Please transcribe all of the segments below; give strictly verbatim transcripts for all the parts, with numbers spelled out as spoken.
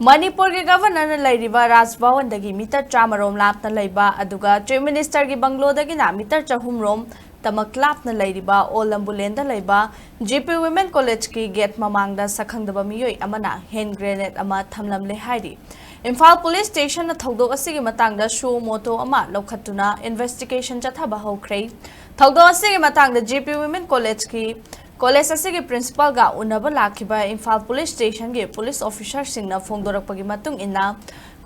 ꯃꯅꯤꯄꯨꯔꯒꯤ ꯒꯚꯔꯅꯔꯅ ꯂꯩꯔꯤꯕ ꯔꯥꯖ ꯚꯋꯟꯗꯒꯤ ꯃꯤꯇꯔ ꯆꯥꯝꯃꯔꯣꯝ ꯂꯥꯞꯅ ꯂꯩꯕ, ꯑꯗꯨꯒ ꯆꯤꯐ ꯃꯤꯅꯤꯁꯇꯔꯒꯤ ꯕꯪꯒ꯭ꯂꯣꯗꯒꯤꯅ ꯃꯤꯇꯔ ꯆꯍꯨꯝꯔꯣꯝ ꯇꯃꯛ ꯂꯥꯞꯅ ꯂꯩꯔꯤꯕ ꯑꯣꯜ ꯂꯝꯕꯨꯂꯦꯟꯗ ꯂꯩꯕ ꯖꯦ ꯄꯤ ꯋꯤꯃꯦꯟ ꯀꯣꯂꯦꯖꯀꯤ ꯒꯦꯠ ꯃꯃꯥꯡꯗ ꯁꯛꯈꯪꯗꯕ ꯃꯤꯑꯣꯏ ꯑꯃꯅ ꯍꯦꯟ ꯒ꯭ꯔꯦꯅꯦꯗ ꯑꯃ ꯊꯝꯂꯝꯂꯦ ꯍꯥꯏꯔꯤ꯫ ꯏꯝꯐꯥꯜ ꯄꯨꯂꯤꯁ ꯁ꯭ꯇꯦꯁꯟꯅ ꯊꯧꯗꯣꯛ ꯑꯁꯤꯒꯤ ꯃꯇꯥꯡꯗ ꯁꯨ ꯃꯣꯇꯣ ꯑꯃ ꯂꯧꯈꯠꯇꯨꯅ ꯏꯟꯚꯦꯁꯇꯤꯒꯦꯁꯟ ꯆꯠꯊꯕ ꯍꯧꯈ꯭ꯔꯦ꯫ ꯊꯧꯗꯣꯛ ꯑꯁꯤꯒꯤ ꯃꯇꯥꯡꯗ ꯖꯦ ꯄꯤ ꯋꯤꯃꯦꯟ ꯀꯣꯂꯦꯖꯀꯤ ꯀꯣꯂꯦꯖ ꯑꯁꯤꯒꯤ ꯄ꯭ꯔꯤꯟꯁꯤꯄꯥꯜꯒ ꯎꯅꯕ ꯂꯥꯛꯈꯤꯕ ꯏꯝꯐꯥꯜ ꯄꯨꯂꯤꯁ ꯁ꯭ꯇꯦꯁꯟꯒꯤ ꯄꯨꯂꯤꯁ ꯑꯣꯐꯤꯁꯔꯁꯤꯡꯅ ꯐꯣꯡꯗꯣꯔꯛꯄꯒꯤ ꯃꯇꯨꯡ ꯏꯟꯅ,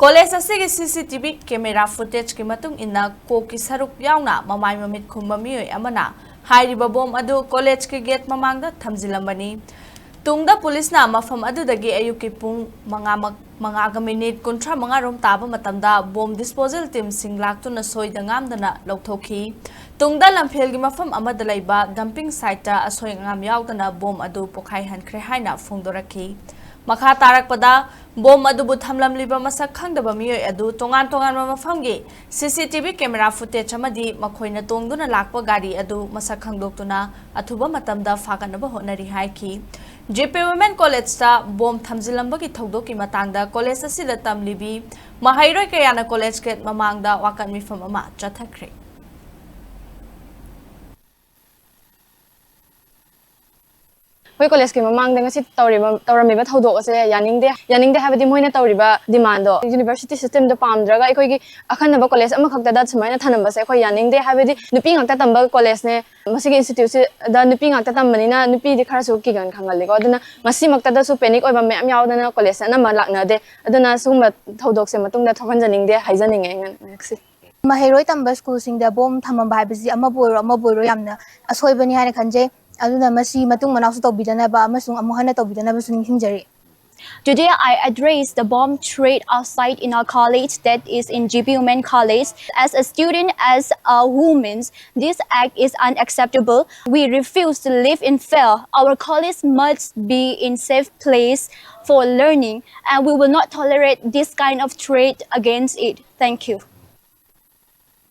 ꯀꯣꯂꯦꯖ ꯑꯁꯤꯒꯤ ꯁꯤ ꯁꯤ ꯇꯤ ꯚꯤ ꯀꯦꯃꯦꯔꯥ ꯐꯨꯇꯦꯖꯀꯤ ꯃꯇꯨꯡ ꯏꯟꯅ ꯀꯣꯛꯀꯤ ꯁꯔꯨꯛ ꯌꯥꯎꯅ ꯃꯃꯥꯏ ꯃꯃꯤꯠ ꯈꯨꯝꯕ ꯃꯤꯑꯣꯏ ꯑꯃꯅ ꯍꯥꯏꯔꯤꯕ ꯕꯣꯝ ꯑꯗꯨ ꯀꯣꯂꯦꯖꯀꯤ ꯒꯦꯠ ꯃꯃꯥꯡꯗ ꯊꯝꯖꯤꯜꯂꯝꯕꯅꯤ꯫ ꯇꯨꯡꯗ ꯄꯨꯂꯤꯁꯅ ꯃꯐꯝ ꯑꯗꯨꯗꯒꯤ ꯑꯌꯨꯛꯀꯤ ꯄꯨꯡ ꯃꯉꯥ ꯃꯛ-, ꯃꯉꯥꯒ ꯃꯤꯅꯤꯠ ꯀꯨꯟꯊ꯭ꯔꯥ ꯃꯉꯥ ꯔꯣꯝ ꯇꯥꯕ ꯃꯇꯝꯗ ꯕꯣꯝ ꯗꯤꯁꯄꯣꯖꯦꯜ ꯇꯤꯝꯁꯤꯡ ꯂꯥꯛꯇꯨꯅ ꯁꯣꯏꯗ ꯉꯥꯝꯗꯅ ꯂꯧꯊꯣꯛꯈꯤ꯫ ꯇꯨꯡꯗ ꯂꯝꯐꯦꯜꯒꯤ ꯃꯐꯝ ꯑꯃꯗ ꯂꯩꯕ ꯗꯝꯄꯤꯡ ꯁꯥꯏꯠꯇ ꯑꯁꯣꯏ ꯑꯉꯥꯝ ꯌꯥꯎꯗꯅ ꯕꯣꯝ ꯑꯗꯨ ꯄꯣꯈꯥꯏꯍꯟꯈ꯭ꯔꯦ ꯍꯥꯏꯅ ꯐꯣꯡꯗꯣꯔꯛꯈꯤ꯫ ꯃꯈꯥ ꯇꯥꯔꯛꯄꯗ ꯕꯣꯝ ꯑꯗꯨꯕꯨ ꯊꯝꯂꯝꯂꯤꯕ ꯃꯁꯛ ꯈꯪꯗꯕ ꯃꯤꯑꯣꯏ ꯑꯗꯨ ꯇꯣꯉꯥꯟ ꯇꯣꯉꯥꯟꯕ ꯃꯐꯝꯒꯤ ꯁꯤ C T V camera footage ꯑꯃꯗꯤ ꯃꯈꯣꯏꯅ ꯇꯣꯡꯗꯨꯅ ꯂꯥꯛꯄ ꯒꯥꯔꯤ ꯑꯗꯨ ꯃꯁꯛ ꯈꯪꯗꯣꯛꯇꯨꯅ ꯑꯊꯨꯕ ꯃꯇꯝꯗ ꯐꯥꯒꯠꯅꯕ ꯍꯣꯠꯅꯔꯤ ꯍꯥꯏꯈꯤ꯫ ꯖꯦ ꯄꯤ ꯋꯤꯃꯦꯟ ꯀꯣꯂꯦꯖꯇ ꯕꯣꯝ ꯊꯝꯖꯤꯜꯂꯝꯕꯒꯤ ꯊꯧꯗꯣꯛꯀꯤ ꯃꯇꯥꯡꯗ ꯀꯣꯂꯦꯖ ꯑꯁꯤꯗ ꯇꯝꯂꯤꯕꯤ ꯃꯍꯩꯔꯣꯏ ꯀꯌꯥꯅ ꯀꯣꯂꯦꯖ ꯒꯦꯠ ꯃꯃꯥꯡꯗ ꯋꯥꯀꯠ ꯃꯤꯐꯝ ꯑꯃ ꯆꯠꯊꯈ꯭ꯔꯦ꯫ ꯑꯩꯈꯣꯏ ꯀꯣꯂꯦꯖꯀꯤ ꯃꯃꯥꯡꯗ ꯉꯁꯤ ꯇꯧꯔꯤꯕ, ꯇꯧꯔꯝꯃꯤꯕ ꯊꯧꯗꯣꯛ ꯑꯁꯦ ꯌꯥꯅꯤꯡꯗꯦ꯫ ꯌꯥꯅꯤꯡꯗꯦ ꯍꯥꯏꯕꯗꯤ ꯃꯣꯏꯅ ꯇꯧꯔꯤꯕ ꯗꯤꯃꯥꯟꯗꯣ, ꯌꯨꯅꯤꯚꯔꯁꯤꯇꯤ ꯁꯤꯁꯇꯦꯝꯗꯣ ꯄꯥꯝꯗ꯭ꯔꯒ ꯑꯩꯈꯣꯏꯒꯤ ꯑꯈꯟꯅꯕ ꯀꯣꯂꯦꯖ ꯑꯃꯈꯛꯇꯗ ꯁꯨꯃꯥꯏꯅ ꯊꯅꯝꯕꯁꯦ ꯑꯩꯈꯣꯏ ꯌꯥꯅꯤꯡꯗꯦ꯫ ꯍꯥꯏꯕꯗꯤ ꯅꯨꯄꯤ ꯉꯥꯛꯇ ꯇꯝꯕ ꯀꯣꯂꯦꯖꯅꯦ, ꯃꯁꯤꯒꯤ ꯏꯟꯁꯇꯤꯇ꯭ꯌꯨꯠꯁꯤꯗ ꯅꯨꯄꯤ ꯉꯥꯛꯇ ꯇꯝꯕꯅꯤꯅ ꯅꯨꯄꯤꯗꯤ ꯈꯔꯁꯨ ꯀꯤꯒꯟ ꯈꯪꯒꯜꯂꯤꯀꯣ꯫ ꯑꯗꯨꯅ ꯉꯁꯤꯃꯛꯇꯗꯁꯨ ꯄꯦꯅꯤꯛ ꯑꯣꯏꯕ ꯃꯌꯥꯝ ꯌꯥꯎꯗꯅ ꯀꯣꯂꯦꯖꯁꯦ ꯑꯅꯝꯕ ꯂꯥꯛꯅꯗꯦ꯫ ꯑꯗꯨꯅ ꯁꯤꯒꯨꯝꯕ ꯊꯧꯗꯣꯛꯁꯦ ꯃꯇꯨꯡꯗ ꯊꯣꯛꯍꯟꯖꯅꯤꯡꯗꯦ ꯍꯥꯏꯖꯅꯤꯡꯉꯦ ꯑꯩꯅ ꯉꯁꯤ꯫ ꯃꯍꯩꯔꯣꯏ ꯇꯝꯕ ꯁ꯭ꯀꯨꯜꯁꯤꯡꯗ ꯕꯣꯝ ꯊꯝꯃꯝꯕ ꯍꯥꯏꯕꯁꯤ ꯑꯃꯕꯨ ꯑꯣꯏꯔꯣ ꯑꯃꯕꯨ ꯑꯣꯏꯔꯣ ꯌꯥꯝꯅ ꯑꯁꯣꯏꯕꯅꯤ ꯍꯥꯏꯅ ꯈꯟꯖꯩ꯫ ꯑꯗꯨꯅ ꯃꯁꯤ ꯃꯇꯨꯡ ꯃꯅꯥꯎꯁꯨ ꯇꯧꯕꯤꯗꯅꯕ ꯑꯃꯁꯨꯡ ꯑꯃꯨꯛ ꯍꯟꯅ ꯇꯧꯕꯤꯗꯅꯕꯁꯨ ꯅꯤꯡꯁꯤꯡꯖꯔꯤ꯫ Today I address the bomb threat outside in our college, that is in G P Women College. As a student, as a woman, this act is unacceptable. We refuse to live in fear. Our college must be in safe place for learning, and we will not tolerate this kind of threat against it. Thank you.